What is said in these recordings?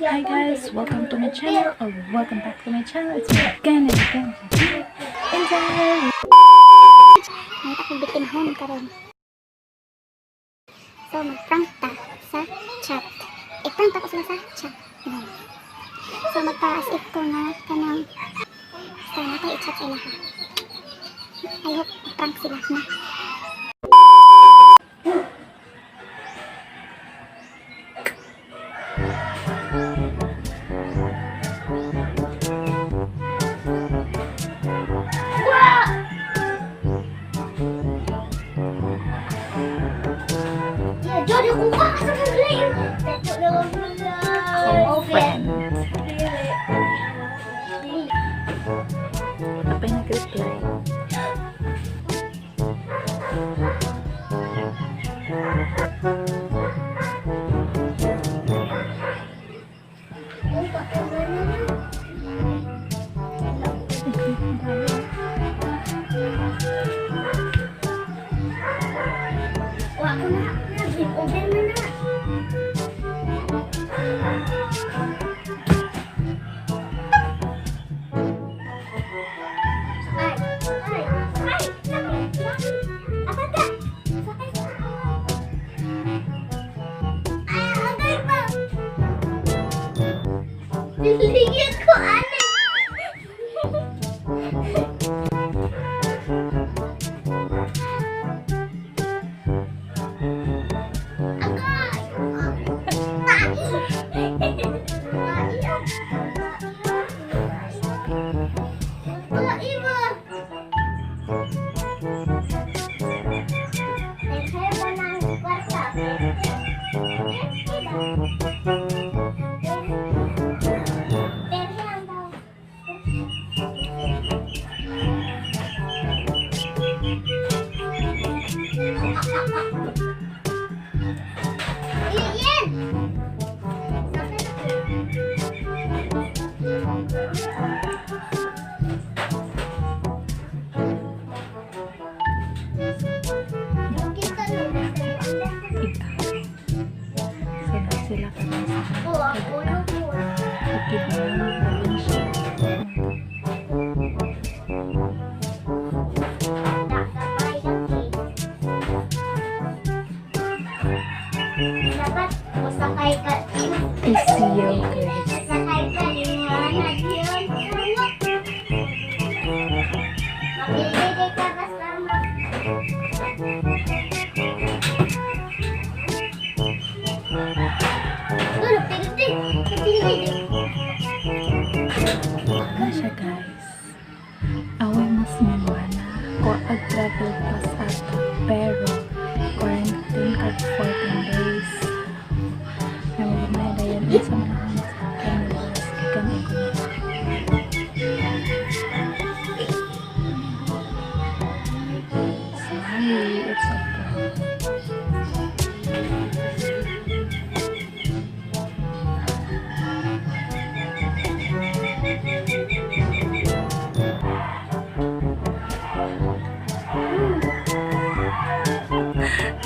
Hi guys, welcome to my channel or welcome back to my channel. It's me again and again and again. Enjoy! Nangita kong biktimahon karon. So, mag-prank ta sa chat. I-prank ta ko sila sa chat. Ganun. So, magpa-as if ko nga kanang basta na ko i-chat sa ilaha. I hope prank sila na. Call friend. Apay nag-reply. Ligit ko, ate. Ikaw. So, na sila kami sa Bukid ng probinsya. Dapat masakay ka. I see you guys. Sakay ka, liwanag yun. Mapili ka basta mo. Tulog, tulog, tulog. Ano siya, guys? Away mas minwana. Ko ag travel pass ata. Pero quarantine kag 14 days. Ay magmay dayon sa mga sakyan was gikan ko. Sorry, it's okay.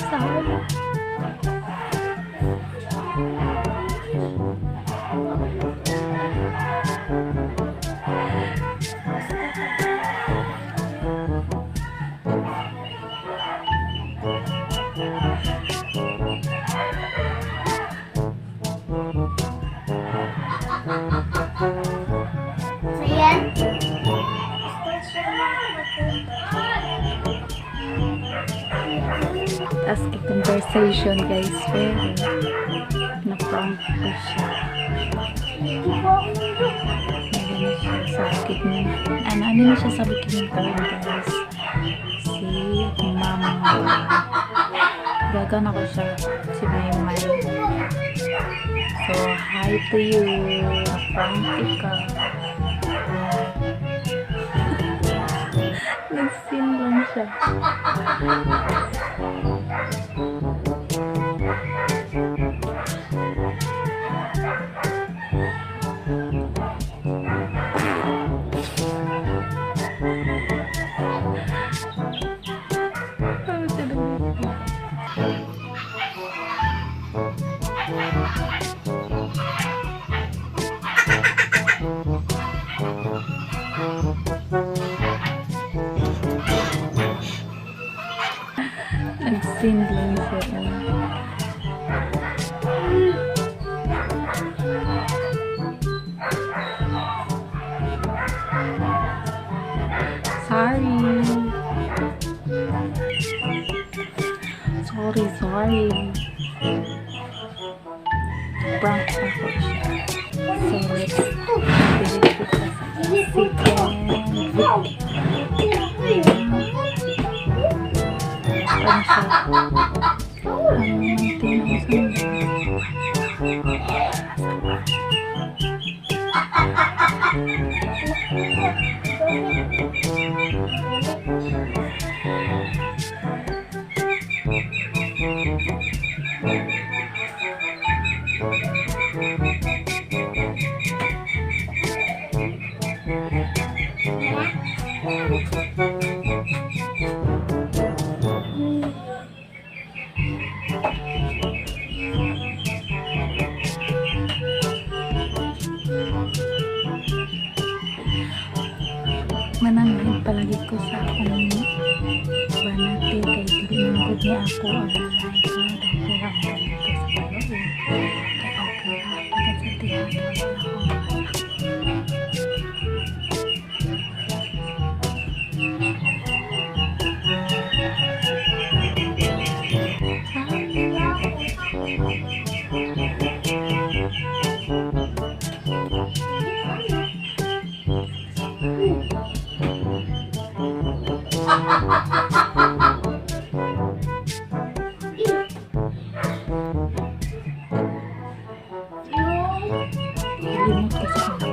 Sorry. So, yan. Taas kay conversation, guys, pero na-prank ko siya. Nagano siya sa bukid ng ano, ano na siya sa bukid ng karon, guys. Si Mama. Gagan ako siya. Si Maymay. So, hi to you. Na-prank ka. Nag-sin lang siya. Ano sila? Sorry. Sorry, sorry. Prank ako siya. So, let's dili kita sa second week. Ano siya? Tingnan ko sa Mananghid palagi ko sa akong banate kay dili man gud ni ako ang balay ka dahil ang dito sa baloob kay okay ra pagkat sa tihata wala akong anak. Limot kasi ako.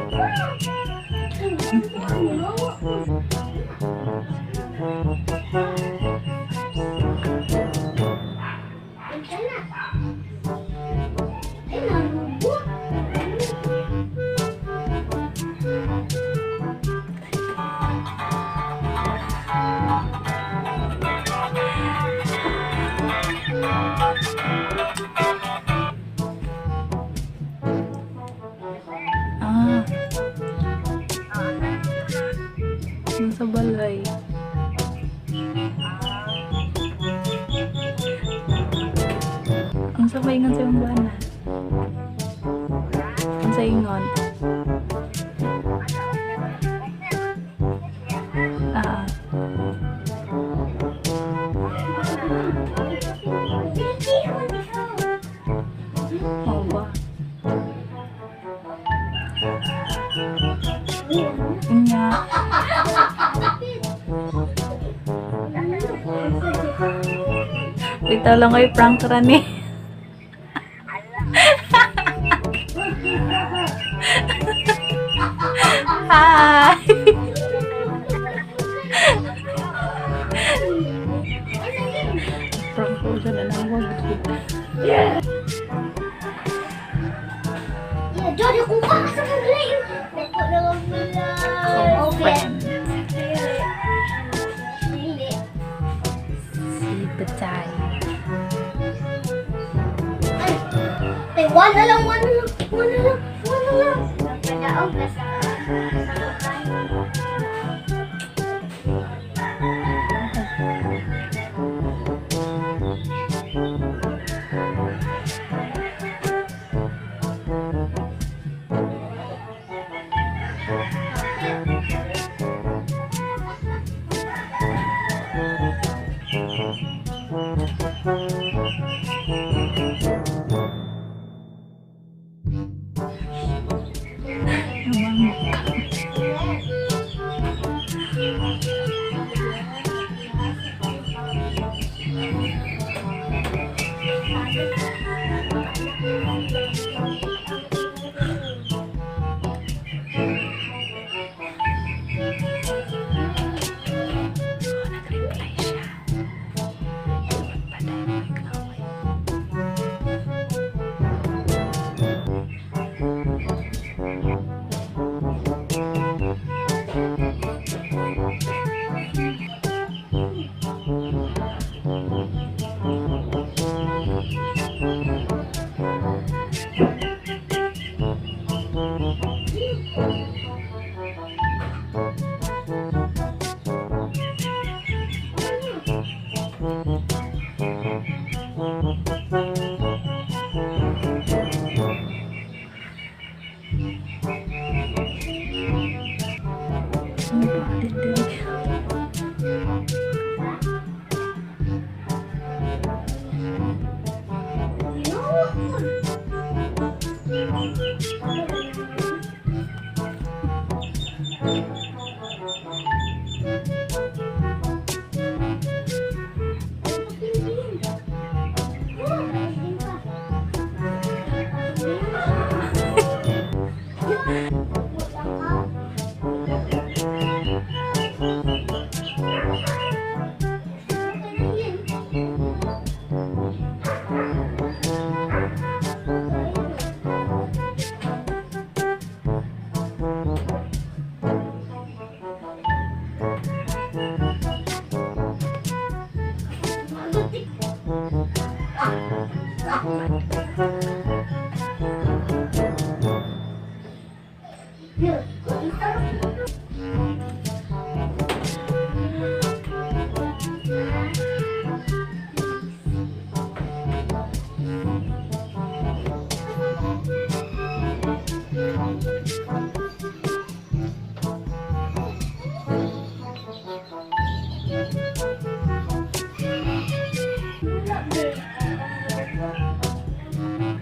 Ah. Nasa balay. Ang sa maingon sa iyong bana? Ang sa ingon? Ah. Oo ba? Nga. Wait lang kayo, prank ra ni. Hi! Prank ko siya na lang. Wag. Jadi ko pa sa paglayo. Nako na lang Akong friend. Dili. Si Betay. Ay, tay, one na lang, one na lang, one na lang, one na lang. Nagpadaog na sa lukay. Namangok ka.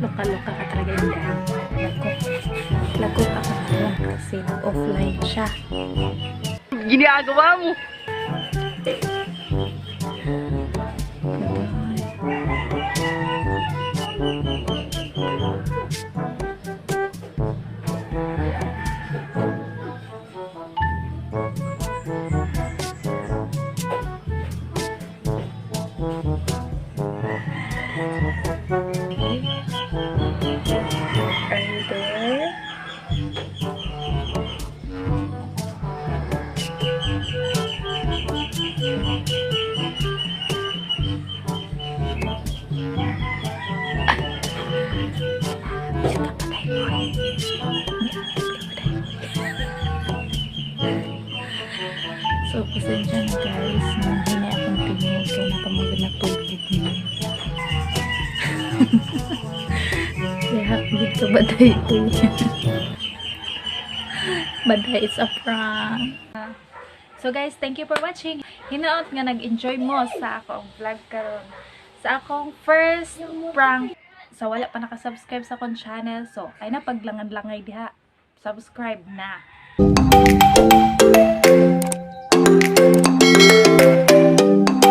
Loka-loka ka talaga, Inday. Lagot. Lagot ako ngayon kasi nag-offline siya. Ginagawa mo. Bye. Are you there? Siya ka patay, boy. May alas ka patay, boy. So, pasensya na, guys. Nanghinay akong tingog kaya napamagod na tubig niyo. Yahak, gid ka baday ko. Baday, it's a prank. So guys, thank you for watching. Hinaot nga nag-enjoy mo sa akong vlog karon. Sa akong first prank. Sa wala pa nakasubscribe sa akong channel. So, ay na paglangan-langay diha. Subscribe na.